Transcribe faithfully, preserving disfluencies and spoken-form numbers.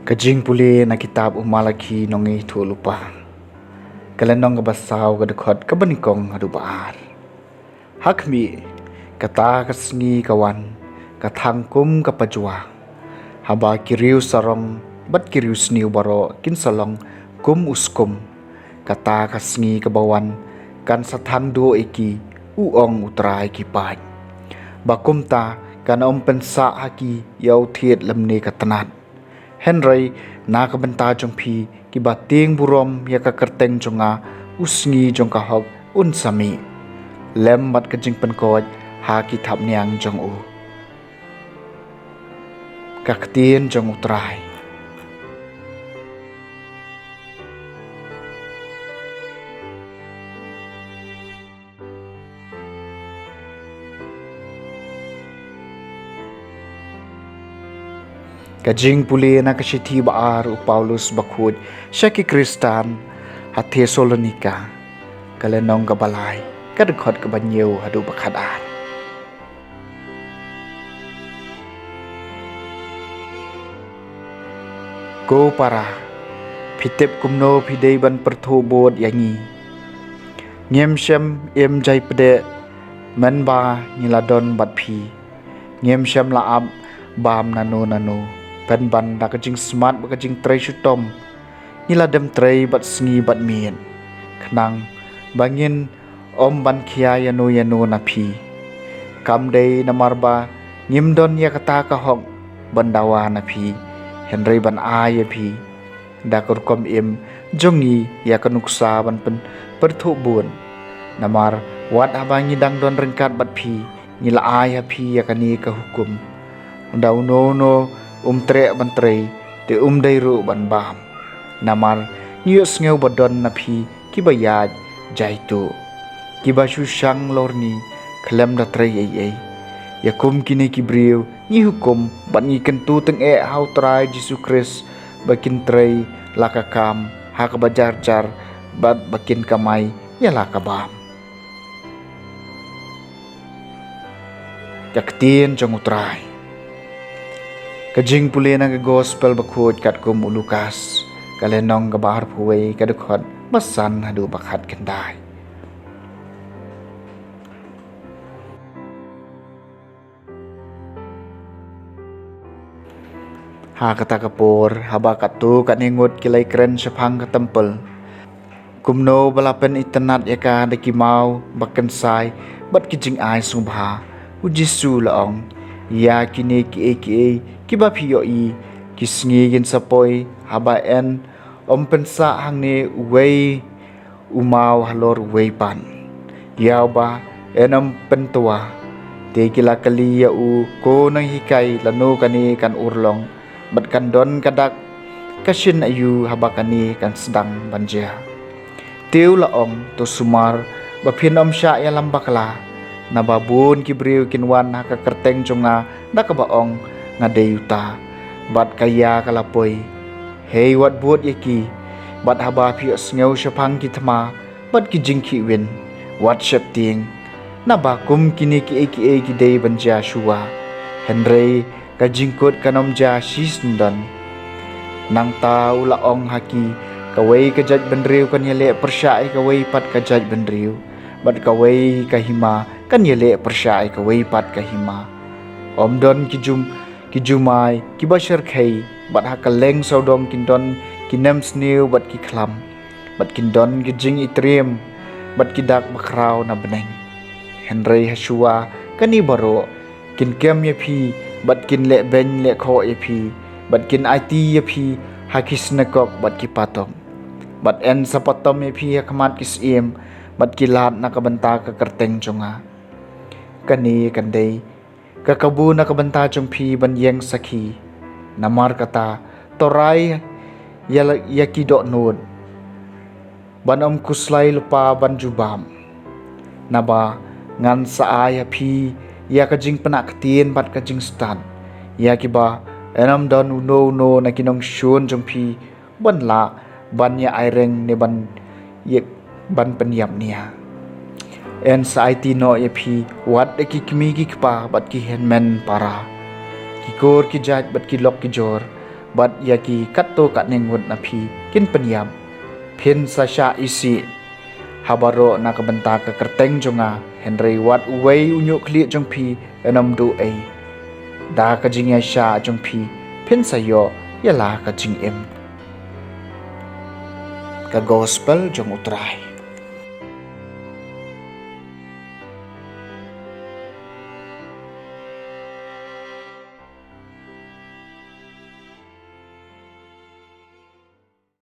Ka jingpule na kitab u Malaki nongïathuhlypa, ka lynnong kaba saw, ka dkhot kaba nyngkong haduh ba ar. Ha khmih, kata ka sngi ka wan, ka thang kum ka pajua, haba ki riewsarong bad ki riewsniew baroh kin sa long kum u skum. Kata ka sngi kaba wan kan sa thang duh ïa ki, u ong U Trai ki paid, ba kumta kan ym pynsah ha ki ïa u thied lymne ka tnat. Hynrei na ka bynta jong phi kiba tieng burom ïa ka kyrteng jong nga, u sngi jong ka hok un sa mih, lem bad ka jingpynkoit ha ki thapniang jong u. Ka ktien jong U Trai. Ka jingpule na ka shithi ba ar u Paulus bakhuid sha ki Khristan ha Thessalonika, ka lynnong kaba lai, ka dkhot kaba hynñiew haduh ba khatar. Ko para, phi tip kumno phi dei ban pyrthuh bud ïa ngi. Ngim shym im jai pdeh mynba ngi la don bad phi. Ngim shym la ap bam nano nano, pynban da ka jingsmat bad ka jingtrei shitom ngi la dem trei bad sngi bad miet, khnang ba ngin ym ban khia ïano ïano na phi. Kam dei namar ba ngim don ïa kata ka hok ban dawa na phi, hynrei ban ai ïa phi da ka rukom im jong ngi ïa ka nuksa ban pyn-, pyrthuh bud. Namar wat haba ngi dang don ryngkat bad phi, ngi la ai ha phi ïa kane ka hukum: da uno uno um treh ban trei, te um dei ruh ban bam. Namar ngi ïohsngew ba don na phi kiba ïaid jaituh, kiba shu shang lorni khlem da trei ei ei. Ïa kum kine ki briew ngi hukum bad ngi kyntu tyngeh ha U Trai Jisu Khrist ba kin trei la ka kam ha kaba jar jar bad ba kin kamai ïa la ka bam. Ka ktien jong U Trai. Ka jingpule na ka Gospel bakhuid katkum u Lukas, ka lynnong kaba arphew wei, ka dkhot ba san haduh ba khatkhyndai. Ha kata ka por, haba katto katne ngut ki la ïakren shaphang ka templ, kumno ba la pynitynnad ïa ka da ki maw ba kynsai bad ki jingai sngewbha, u Jisu u la ong: Ïa kine kiei kiei kiba phi ïohi, ki sngi kin sa poi, haba yn ym pynsah hangne uwei u maw halor uwei pat, ïa uba yn ym pyntwa. Te ki la kylli ïa u: Ko nonghikai, lano kane kan urlong, bad kan don ka dak ka shin aïu haba kane kan sdang ban jia? Te u la ong: To sumar ba phin ym shah ïalam bakla, naba bun ki briew kin wan ha ka kyrteng jong nga da kaba ong, nga dei uta, bad ka ïa ka la poi. Hei, wat bud ïa ki. Bad haba phi ïohsngew shaphang ki thma bad ki jingkhihwin, wat sheptieng, naba kum kine kiei kiei ki dei ban jia shuwa, hynrei ka jingkut kan ym jia shisyndon. Nangta u la ong ha ki: Kawei ka jaitbynriew kan ïaleh pyrshah ïa kawei pat ka jaitbynriew, bad kawei ka hima kan ïaleh pyrshah ïa kawei pat ka hima. Ym don ki jum-, ki jumai kiba shyrkhei, bad ha kylleng sawdong kin don ki nemsniew bad ki khlam, bad kin don ki jingitriem bad ki dak bakhraw na bneng. Hynrei ha shuwa kane baroh, kin kem ïa phi, bad kin lehbeiñ lehkhoh ïa phi, bad kin aiti ïa phi ha ki synagog bad ki patok, bad yn sa patom ïa phi ha khmat ki syiem bad ki lad na ka bynta ka kyrteng jong nga. Kane kan dei ka kabu na ka bynta jong phi ban ïeng sakhi. Namar kata, to rai ïa la-, ïa ki dohnud ban ym khuslai lypa ban jubab. Naba ngan sa ai ha phi ïa ka jingpynnah ktien bad ka jingstad, ïa kiba yn ym don uno uno na ki nongshun jong phi ban lah ban ïa aireng ne ban ïa, ban pynïap nia. Yn sa aiti noh ïa phi wat da ki kmie ki kpa bad ki hynmen para, ki kur ki jait bad ki lok ki jor, bad ïa ki katto katne ngut na phi kin pynïap. Phin sa shah isih ha baroh na ka bynta ka kyrteng jong nga, hynrei wat uwei u ñiuh khlieh jong phi un ym duh ei. Da ka jingïaishah jong phi, phin sa ïoh ïa la ka jingim. Ka Gospel jong U Trai.